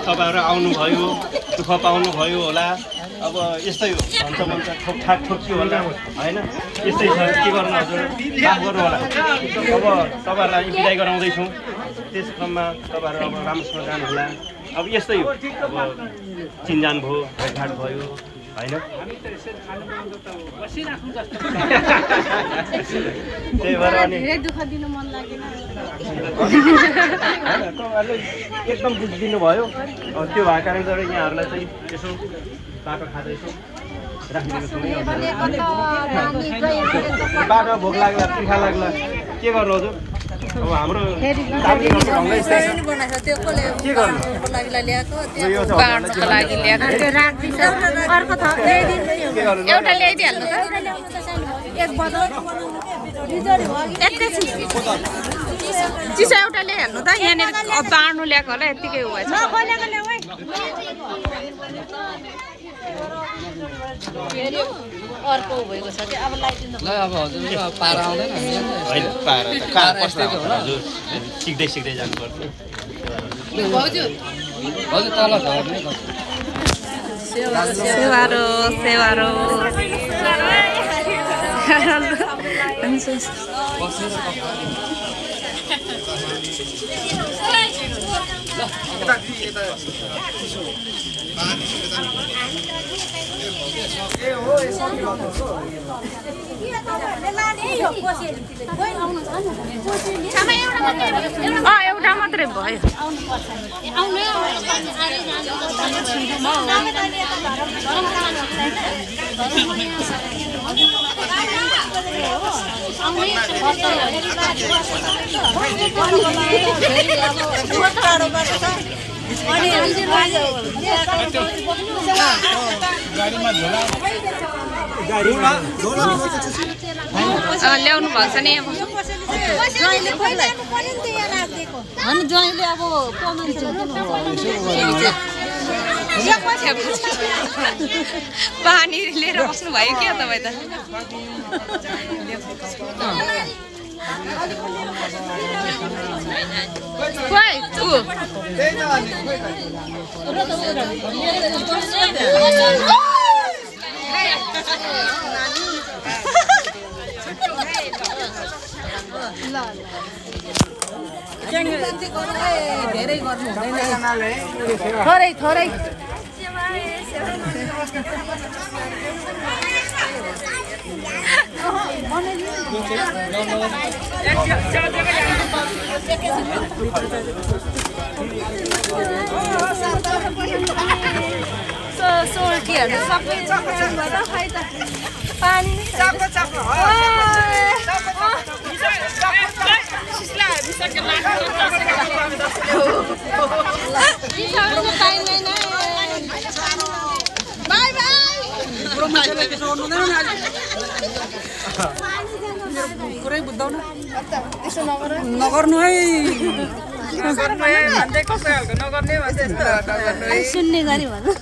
तपाईहरु आउनुभयो दुःख पाउनुभयो होला अब यस्तै हो भन्छ ठोकठाक ठोकियो होला हैन यस्तै छ के गर्नु हजुर काम गर्नु होला अब तपाईहरुलाई बिदाई गराउँदै छौं त्यस क्रममा तपाईहरु अब राम्रोसँग जानु होला अब यस्तै हो अब चिन्जान भयो भेटघाट भयो हैन हामी त यसरी खानु पाउँछ त बसिराख्नु जस्तो त्यही भएर अनि धेरै दुःख दिनु मन लागेन हैन तपाईहरुले एकदम बुझिदिनु भयो त्यो भएको कारणले यहाँहरुलाई चाहिँ यसो बाटो खादैछु बाटो भोक लाग्ला तिखा लाग्ला के गर्नु हजुर अब हाम्रो एउटा ल्याइदिहाल्नु चिसो एउटा ल्याइहाल्नु त यहाँनिर बाँड्नु ल्याएको होला यत्तिकै हो अर्को भएको छ कि अब लाइदिनु ल अब हजुर पारा आउँदैन हैन पारा त कार पस्दै होला हजुर सिक्दै सिक्दै जानुपर्छ हजुर हजुर तल झर्ने सेवारो सेवारो एउटा मात्रै भयो ल्याउनु भएको छ नि ज्वाइँले अब पानी लिएर बस्नु भयो क्या तपाईँ त खोइ उ धेरै गर्नु हुँदैन थोरै थोरै सोल्टीहरू सबै पानी पुरै बुझ्दैन नगर्नु है सुन्ने गरी भन्नु